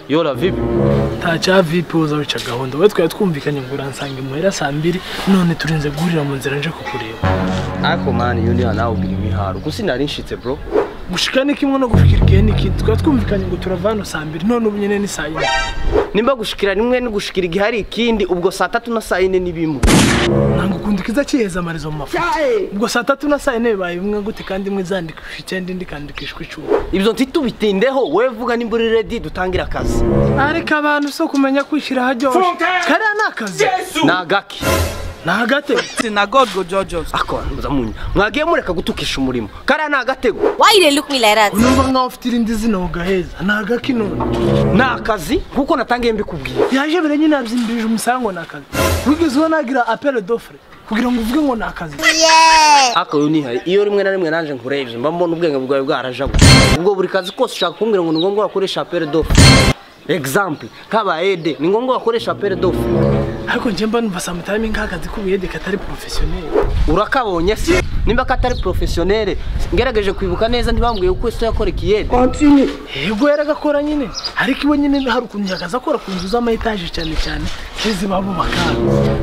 Yola vipi? Nta vipi uza wica gahunda. We twari twumvikanye ngo uransanga imuhera saa 2 none turinze guhurira mu nzira nje kukureba. Ako man yuni nawe ugira imiharo. Kusi nari nshitse bro. Gushika ni kimwe no gushikira igihe ni kindi. Twari twumvikanye ngo turavana saa 2 none ubu nyene ni saa 4. Nimba gushikira nimwe no gushikira igihe hari ikindi ubwo saa 3 na saa 4 ni bimwe. Nanga ukunda kiza ciheza amarizo mu mafuta. Ubwo saa 3 na saa 4 bibaye bimwe gute kandi imwe zandikishwa 9 indi kandikishwa 10. Ibyo ntitubitindeho wewe vuga nimba uri ready dutangira akazi. Ariko abantu so kumenya kwishira haryoshe. Kariya nakazi. Nagaki. Nagate. Na God go judge us. Ako muzamunya. Mwagiye mureka gutukisha umurimo. Kariya nagatego. Why you look me like that? Unumva nkaho ufite irindi zina ugaheza. Nagaki none. Nakazi kuko natangiye mbikubwiye. Yaje bere nyine abyimbije umusango nakazi. Wigeze ubona agira appel d'offre kugira ngo uvuge ngo nakazi. Ako yunihaye iyo rimwe na rimwe nanje nkurebye mba mbona ubwenge bwawe bwarajaguye. Ubwo buri kazi kose ushaka kumbwira ngo ni ngombwa wakoresha appel d'offre. Exemple kaba ede ni ngombwa wakoresha appel d'offre. Ariko nje mba numva sometime nkakazi kubiyede katari professionnel. Urakabonye se nimba katari professionnel ngerageje kwibuka neza ntibambwiye uko se yakora ikiyede. Continue. Yego yaragakora nyine ariko iwe nyine hari ukuntu yakaza akora ku nzu z'ama etage cyane cyane kizi babubaka.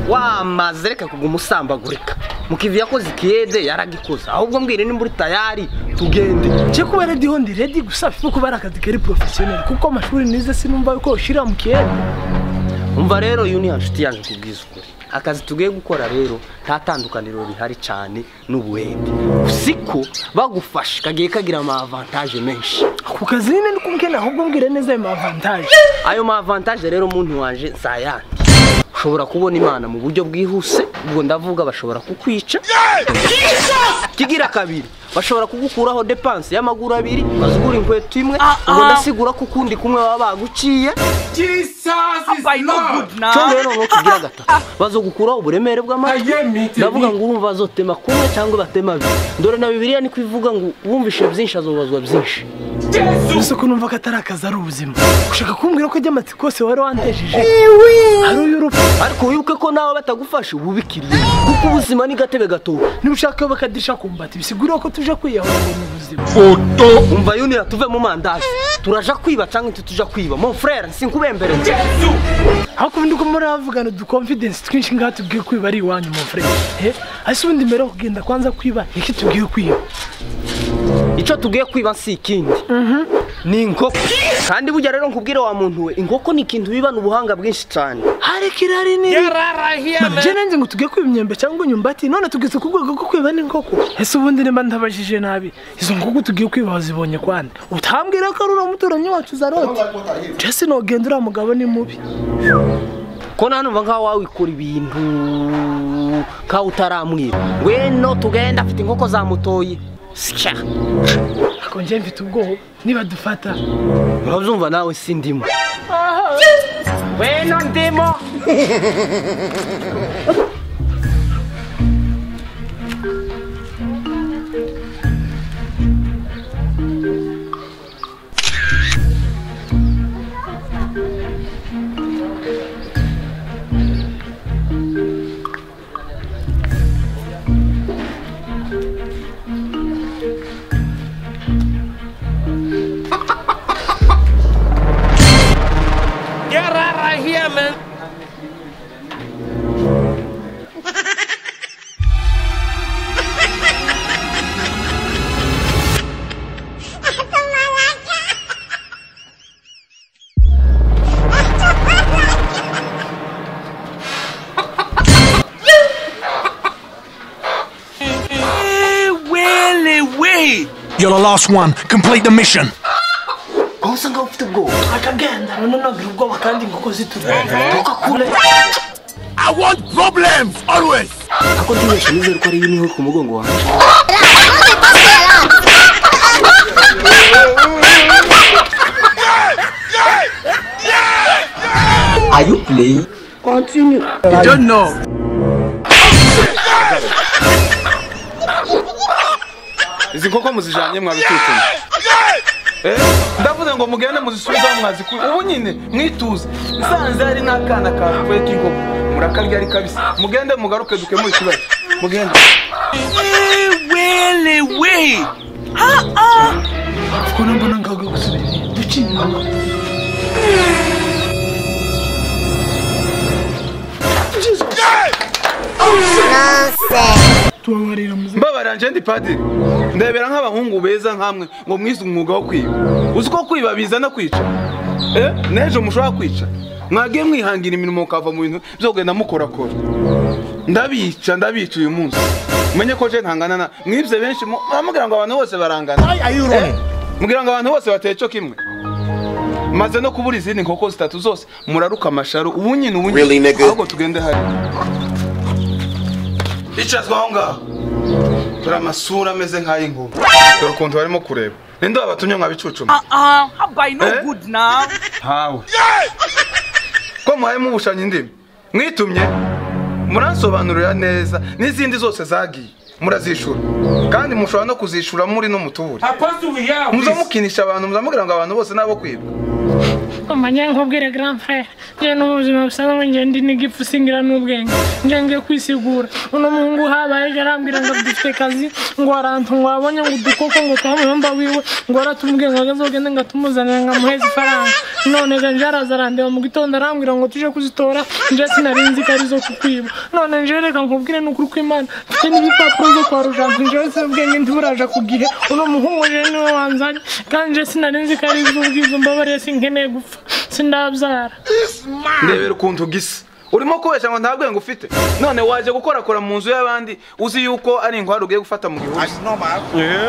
Wamaze reka kuguma usambagurika. Mukivi yakoze ikiyede yaragikoze. Ahubwo mbwire nimba uri tayari tugende. Cyo kuba ready ho ndi ready gusa kuko barakazi kari professionnel kuko amashuri nize sinumva yuko ushira mu kiyede. Umva rero yuni anshuti yanje kubwiza ukuri. Akazi tugiye gukora rero nta tandukaniro rihari cyane n'ubuhende. Usiko bagufasha kagiye kagira ama avantage menshi. Ku kazi nyine ndikumkena ahubwo mbwire neza ayo avantage. Ayo ma avantage rero muntu wanje nzayandi. Ushobora kubona Imana mu buryo bwihuse, ubwo ndavuga bashobora kukwica. Kigira kabiri bashobora kugukuraho dépense y'amaguru abiri bazugura inkweto imwe ubwo ndasigura ko ukundi kumwe baba baguciye. Jesus is good now. Cyo rero no kigira gatatu bazogukuraho uburemere bw'amatwi. Ndavuga ngo urumva bazotema kumwe cyangwa batema abiri. Ndore na Bibiliya ni kwivuga ngo wumvishe byinshi azobazwa byinshi. Yesu ko numva katarakaza ari ubuzima. Ushaka kumbwira ko ry'amatsiko kose wari wantejeje. Ari uyurupfu. Ariko wibuke ko nawe batagufasha ububikiriye kuko ubuzima ni gatebe gato. Niba ushaka bakadirisha kumbata bisigura ko tuje kwiyahura ngo ni ubuzima. Foto umva yunira tuve mu mandazi. Turaja kwiba cyangwa ntituja kwiba. Mon frère sinkubembereze. Yesu. Aho kundi ko muravugana du confidence twinshi ngaha tubwiye kwiba ari iwanyu mon frère. Eh, ase ubundi mbere kugenda kwanza kwiba iki tubwiye kwiba? Ico tugiye kwiba si ikindi. Ni inkoko. Kandi burya rero nkubwire wa muntu we inkoko ni ikintu bibana ubuhanga bwinshi cyane. Hari kirari ni. Je nanze ngo tugiye kwiba imyembe cyangwa inyumbati none tugeze ku rwego rwo kwiba n'inkoko. Ese ubundi nimba ntabajije nabi izo nkoko tugiye kwiba wazibonye kwande? Utambwira ko ari uramuturanyi wacu Zaroti. Jesse no genda ura mugabo ni mubi. Ko nanumva nka wawikora ibintu ka utaramwira. Ngwino tugenda afite inkoko za mutoyi. Scha. Ako nje mfite ubwoba niba dufata. Urabyumva nawe sindimo. Weno ndimo. You're the last one. Complete the mission. Kosa nga ufite ubwoba. Akagenda none nagira ubwoba kandi inkoko ziturya. I want problems always. Ako ndibesha nizere ko ari yuniho ku mugongo wanjye. Are you playing? Continue. You don't know. Izi nkoko muzijanye mwabitutumye. Ndavuze ngo mugende muzisubize aho mwazikuye. Ubu nyine mwituze. Nsanze ari n'akana kapfuye k'inkoko. Murakarya ari kabisa. Mugende mugaruke dukemure ikibazo. Mugende. Wele we. Ha ha. Ko mbona ngaga gusubira. Duciye. Tubabarira muze. Mbabarira nje ndi padiri. Ndebera nk'abahungu beza nkamwe ngo mwize umwuga wo kwiba. Uzi ko kwiba bizana kwica? Nejo mushobora kwica. Mwagiye mwihangira imirimo mukava mu bintu byo kugenda mukorakora. Ndabica ndabica uyu munsi. Umenye ko je ntangana na mwibye benshi muramubwira ngo abantu bose barangana. Mugira ngo abantu bose bateye cyo kimwe. Maze no kubura izindi nkoko zitatu zose muraruka amasharu ubu nyine ubu nyine. Ahubwo tugende hari. Icazwa aho ngaho. Dore amasura ameze nk'ay'ingoma. Dore ukuntu barimo kureba. Ninde wabatumye mwabicucuma? Haba no good now. Hawe. Ko muhaye mubushanya indimi. Mwitumye muransobanurira neza n'izindi zose zagiye murazishura. Kandi mushobora no kuzishura muri no mutuburi. Muza mukinisha abantu muzamugira ngo abantu bose nabo kwibwa. Amanya nkubwire grand frère, je n'ubuzima busanzwe nje ndi n'igifu singira n'ubwenge. Nje ngiye kwisigura. Uno muhungu habaye yarambwira ngo dufite kazi ngo arantu ngo abonye ngo dukoko ngo twamuyomba wiwe ngo aratubwiye ngo azogende ngatumuzanira ngamuheza ifaranga. None ga njaraza arandeba mu gitondo arambwira ngo tuje kuzitora nje sinarinzi ko arizo kukwiba. None nje reka nkubwire n'ukuri kw'Imana mfite n'ibipapuro zo kwa Rujantu nje ubwenge ntiburaja kugihe. Uno muhungu je niwe wanzanye kandi nje sinarinzi ko arizo ubwizo mbabariye sinkeneye gupfa. Sindabyara. Ndebera ukuntu gisa. Urimo kubesha ngo nta bwenge ufite. None waje gukorakora mu nzu y'abandi uzi yuko ari inkwaro ugiye gufata mu gihuru.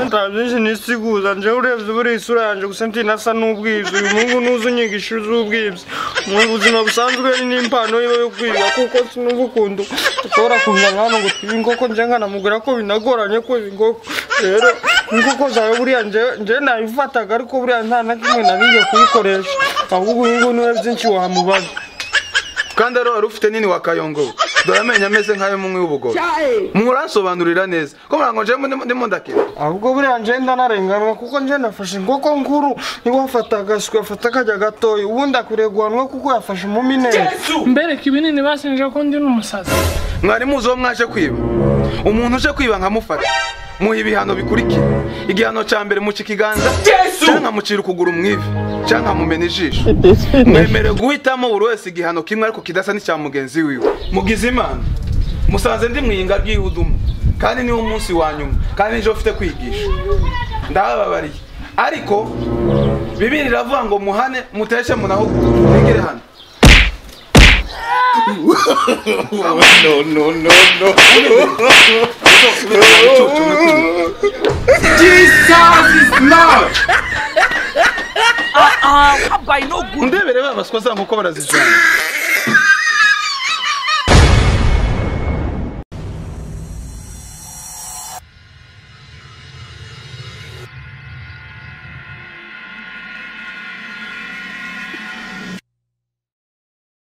Nta byinshi nisiguza nje urebye buri isura yanje gusa ntinasa n'ubwibzi. Uyu muhungu nuzi unyigisha uz'ubwibzi. Mu buzima busanzwe ni n'impano yiwe yo kwiba kuko sinumva ukuntu ushobora kuza hano ngo twibe inkoko nje nkanamubwira ko binagoranye kwiba inkoko. Rero inkoko zawe buriya nje nayifataga ariko buriya nta na kimwe nari kuyikoresha. Ahubwo uyu nguyu niwe byinshi wamubaza. Kandi ari ufite nini wakayongo. Dore amenyo ameze nkayo munywi w'ubugoro. Muransobanurira neza. Ko murango nje ndimo ndakira. Ahubwo buriya nje ndanarenganwa kuko nje nafashe inkoko nkuru niwe wafata agaswi afata akajya gatoya ubundi akwiriye guhanwa kuko yafashe mu minene. Mbereka ibinini basinje ko ndi n'umusazi. Mwari muzi uwo mwaje kwiba. Umuntu uje kwiba nkamufata. Muha ibihano bikurikira. Igihano ca mbere muca ikiganza canke nkamucira ukuguru mwivi canke nkamumena ijisho. Mwemerewe guhitamo buri wese igihano kimwe ariko kidasa n'icya mugenzi wiwe. Mugize Imana musanze ndi mwiyinga ry'ihuduma kandi niwo munsi wa nyuma kandi nijo ufite kwigisha. Ndabababariye ariko Bibiliya iravuga ngo muhane muteshe munahugu. Mwigire hano. No no no no. Jesus is Lord. Haba no good. Ndebere babaswa za nkuko barazijana.